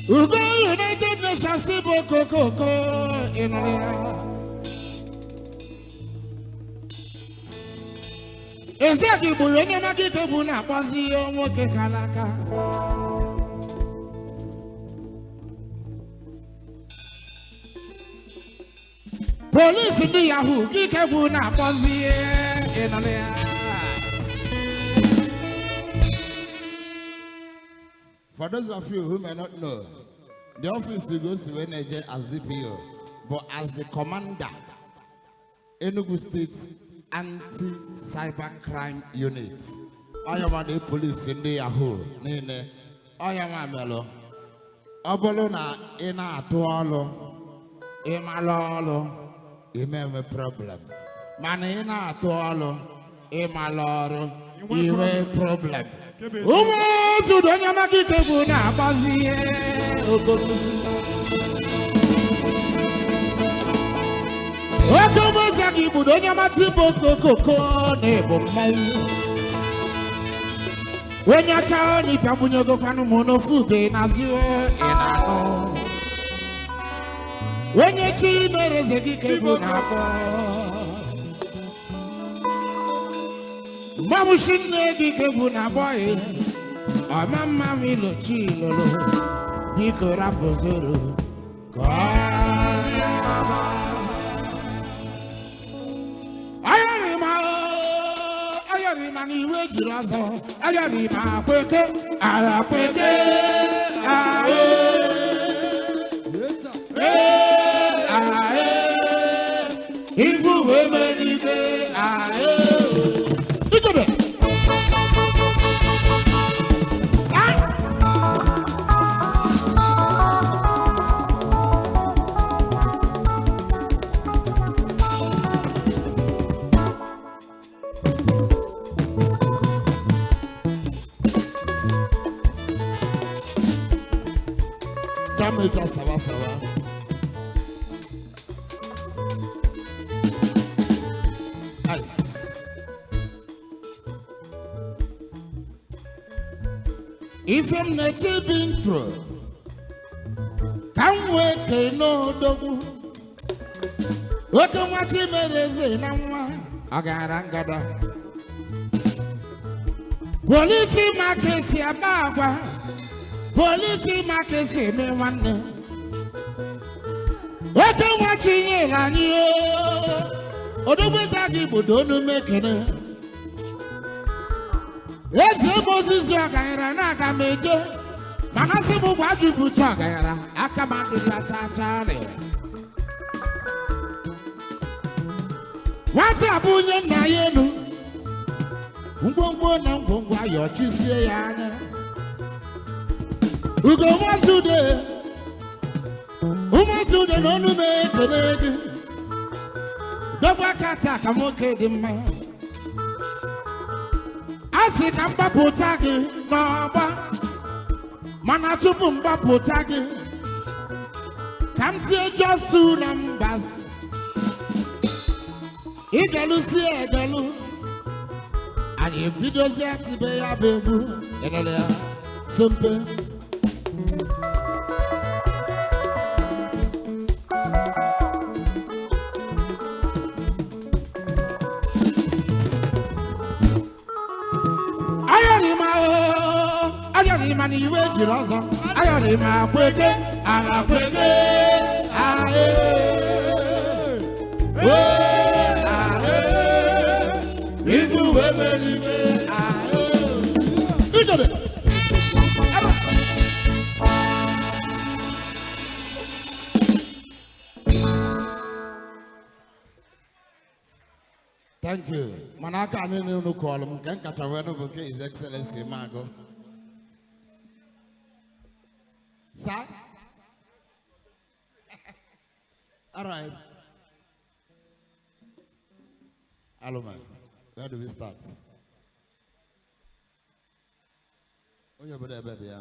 Ugo United Nations bụ okokoko ịnụrụ ya. Eze gị gburu onye maka ike bụ na-akpọzi nwoke kara aka. Polisi ndị Yahoo gị ike bụ na-akpọzi ịnụrụ ya. For those of you who may not know, the office goes to NJ as DPO, but as the commander, Enugu State Anti-Cybercrime Unit. Onye ma na polisi ndị Yahoo niile, onye ma melụ. Ọ bụrụ na ị na-atụ ọlụ, ị mara ọlụ, ị enwe problem. Mana ị na-atụ ọlụ, ị mara ọrụ, ị nwee problem. Ụmụ ozu onye maka ike bụ na-agbazi ihe oke osisi. Oke ụmụeze gị gburu onye mata ibu okokoko na-ebu mmanwụ. Onye ọcha n'ịbịa gbunyegokwanụ m n'ofu ube n'azụ ị na-anụ. Onye chi mere eze gị ka ebu na-akpọ. Mmanwụ shi nne gị ka ebu na-akpọ ya. Ọma mma m ilochi ilolo biko rapụzoro ka ọ ayọrịma ayọrịma na iwe jiri ọzọ ayọrịma kweke ara kweke ae ee ae ifu wee melite ae Ijebe. Damage sawa sawa. Ice. Ife m na-eti bi ntro ka m wee kene odogwu oke nwa chi mere eze na nwa ọ gara ngada polisi maka esi akpa agwa polisi maka esi eme nwanne oke nwa chi nyere anyị odogwu eze gị bụ donu mekene eze ebe ozizi ọganyara na-aga m eje mana sị m gwa jupụta ọganyara aka m adịghị acha acha rịa nwata bụ onye nna ya elu ngwongwo na ngwongwo ayọchisie ya anya ugo nwazude ụmụazude na ọnụ m ekele gị dọgba aka taa ka nwoke dị mma a sị ka m gbapụta gị n'ọgba mana tupu m gbapụta gị ka m tie just two numbers igelusie egelu anyị ebidozie tibe ya bụ egwu elele ya sempe. Ayọrịma ayọrịma na iwe jiri ọzọ ayọrịma kweke ala kweke ae ae ifu wee mere iwe ae ijede. Thank you. Mana aka niile unu kọọlụ m nke m kacha wee nụ bụ nke His Excellency Mago. Sir? All right. Aluma, where do we start? Onye obodo ebe bịa.